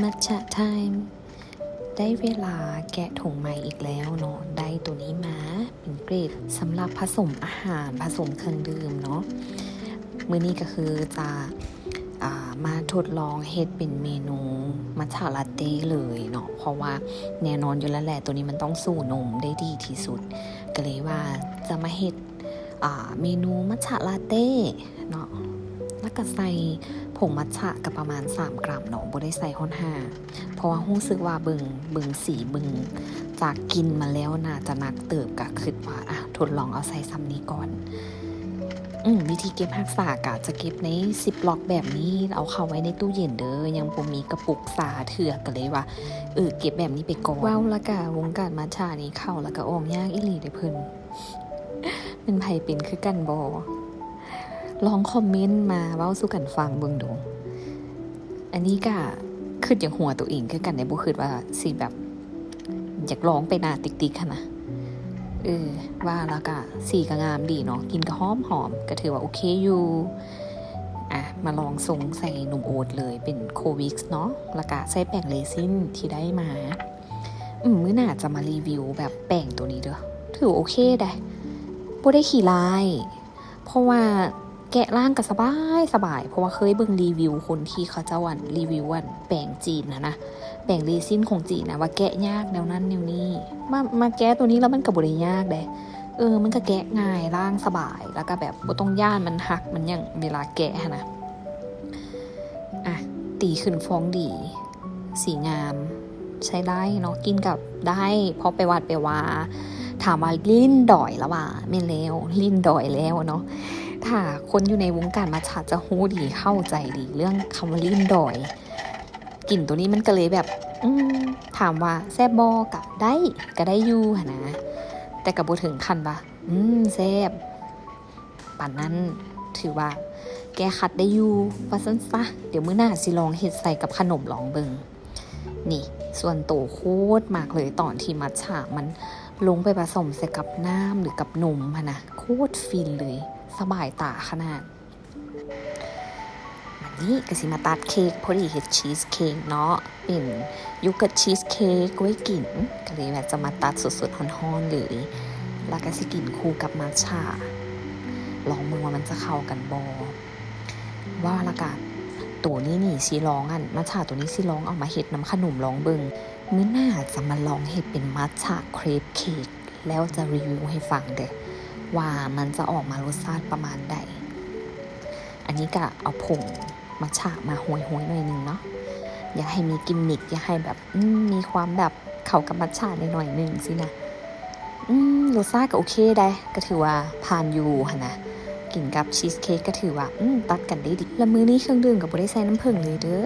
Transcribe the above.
Matcha time ໄດ້ເວລາແກະຖົງໃໝ່ອີກແລ້ວເນາະ. ໄດ້ໂຕນີ້ມາເປັນເກຣດສຳລັບຜະສົມອາຫານ, ຜະສົມເຄື່ອງດື່ມເນາະ. ມື້ນີ້ກໍຄືຈະ ອ່າ ມາທົດລອງເຮັດເປັນເມນູມັດຈະລາເຕ້ເລີຍເນາະ, ເພາະວ່າແນ່ນອນຢູ່ແລ້ວແຫຼະ ໂຕນີ້ມັນຕ້ອງສູ້ນົມໄດ້ດີທີ່ສຸດ. ກໍເລີຍວ່າຈະມາເຮັດ ອ່າ ເມນູມັດຈະລາເຕ້ເນາະ, ແລ້ວກໍໃສ່ຜົງມັດຈະກໍປະມານສາມກຣາມເນາະ, ບໍ່ໄດ້ໃສ່ຮອດຫ້າ ເພາະວ່າຮູ້ສຶກວ່າເບິ່ງ ເບິ່ງສີ ເບິ່ງຈາກກິ່ນມາແລ້ວໜ້າຈະໜັກເຕີບ, ກໍຄິດວ່າ ອ່ະ ທົດລອງເອົາໃສ່ຊ່ຳນີ້ກ່ອນ. ອືມ ວິທີເກັບຮັກສາກໍຈະເກັບໃນຊິບລັອກແບບນີ້ ເອົາເຂົ້າໄວ້ໃນຕູ້ເຢັນເດີ, ຍັງບໍ່ມີກະປຸກຊາເທື່ອ ກໍເລີຍວ່າ ເອີ ເກັບແບບນີ້ໄປກ່ອນ. ເວົ້າແລ້ວກໍວົງການມັດຈະນີ້ເຂົ້າແລ້ວກໍອອກຍາກອີ່ຫຼີເດ້ເພິ່ນ. ແມ່ນໃຜເປັນຄືກັນບໍ່? ລອງຄອມເມັນມາເວົ້າສູ່ກັນຟັງເບິ່ງດູ. ອັນນີ້ກະຄິດຢາກຫົວໂຕເອງຄືກັນເດ້, ບໍ່ຄິດວ່າຊິແບບຢາກລອງໄປໜ້າຕິກໆຫັ້ນນະ. ເອີ ວ່າແລ້ວກະສີກະງາມດີເນາະ, ກິ່ນກະຫອມໆ, ກະຖືວ່າໂອເຄຢູ່. ອ່ະ ມາລອງຊົງໃສ່ນົມໂອດເລີຍ, ເປັນໂຄວິກເນາະ, ແລ້ວກະໃຊ້ແປ້ງເຣຊິນທີ່ໄດ້ມາ. ອືມ ມື້ໜ້າຈະມາຣີວິວແບບແປ້ງໂຕນີ້ເດີ, ຖືໂອເຄໄດ໋, ບໍ່ໄດ້ຂີ້ຮ້າຍ. ເພາະວ່າແກະລ້າງກໍສະບາຍ ສະບາຍ ເພາະວ່າເຄີຍເບິ່ງຣີວິວຄົນທີ່ເຂົາເຈົ້າ ອັນ ຣີວິວ ອັນ ແປ້ງຈີນຫັ້ນນະ, ແປ້ງເຣຊິນຂອງຈີນນະ, ວ່າແກະຍາກແນວນັ້ນແນວນີ້. ມາ ມາແກະໂຕນີ້ແລ້ວມັນກໍບໍ່ໄດ້ຍາກເດ້. ເອີ ມັນກໍແກະງ່າຍ, ລ້າງສະບາຍ, ແລ້ວກໍແບບບໍ່ຕ້ອງຢ້ານມັນຫັກມັນຫຍັງເວລາແກະຫັ້ນນະ. ອ່ະ ຕີຂຶ້ນຟອງດີ. ສີງາມ ໃຊ້ໄດ້ເນາະ, ກິນກັບໄດ້ ພໍໄປວັດໄປວາ. ຖາມວ່າຫຼິ້ນດອຍລະຫວາ? ແມ່ນແລ້ວ, ຫຼິ້ນດອຍແລ້ວເນາະ. ຖ້າຄົນຢູ່ໃນວົງການມັດຈະຈະຮູ້ດີ, ເຂົ້າໃຈດີເລື່ອງຄຳວ່າຫຼິ້ນດອຍ. ກິນໂຕນີ້ມັນກໍເລີຍແບບ ອືມ ຖາມວ່າແຊບບໍ່? ກະໄດ້, ກະໄດ້ຢູ່ຫັ້ນນະ, ແຕ່ກະບໍ່ເຖິງຂັ້ນວ່າ ອືມ ແຊບ ປານນັ້ນ, ຖືວ່າແກ້ຂັດໄດ້ຢູ່ ວ່າຊັ້ນຊະ. ດຽວມື້ໜ້າຊິລອງເຮັດໃສ່ກັບຂະໜົມລອງເບິ່ງ. ນີ້ ສ່ວນໂຕໂຄດມັກເລີຍ ຕອນທີ່ມັດຈະມັນລົງໄປປະສົມໃສ່ກັບນ້ຳ ຫຼື ກັບນົມຫັ້ນນະ, ໂຄດຟິນເລີຍ, ສະບາຍຕາຂະໜາດ. ບາດນີ້ກໍຊິມາຕັດເຄ້ກ, ພໍດີເຮັດຊີສເຄ້ກເນາະ, ເປັນໂຢເກີດຊີສເຄ້ກໄວ້ກິນ, ກໍເລີຍວ່າຈະມາຕັດສົດໆຮ້ອນໆເລີຍ, ແລ້ວກໍຊິກິນຄູ່ກັບມັດຈະ, ລອງເບິ່ງວ່າມັນຈະເຂົ້າກັນບໍ່. ວ່າແລ້ວກໍໂຕນີ້ນີ້ຊິລອງ ອັນ ມັດຈະໂຕນີ້ຊິລອງເອົາມາເຮັດນຳຂະໜົມລອງເບິ່ງ. ມື້ໜ້າຈະມາລອງເຮັດເປັນມັດຈະເຄຣບເຄ້ກ ແລ້ວຈະຣີວິວໃຫ້ຟັງເດີ້ ວ່າມັນຈະອອກມາລົດຊາດປະມານໃດ. ອັນນີ້ກະເອົາຜົງມັດຈະມາໂຮຍໆໜ້ອຍໜຶ່ງເນາະ, ຢາກໃຫ້ມີກິມມິກ, ຢາກໃຫ້ແບບ ອືມ ມີຄວາມແບບເຂົ້າກັບມັດຈະໜ້ອຍໆໜຶ່ງຊີ້ນະ. ອືມ ລົດຊາດກະໂອເຄໄດ໋, ກະຖືວ່າຜ່ານຢູ່ຫັ້ນນະ, ກິນກັບຊີສເຄ້ກກະຖືວ່າ ອືມ ຕັດກັນໄດ້ດີ. ລະມື້ນີ້ເຄື່ອງດື່ມກະບໍ່ໄດ້ໃສ່ນ້ຳເຜິ້ງເລີຍເດີ້.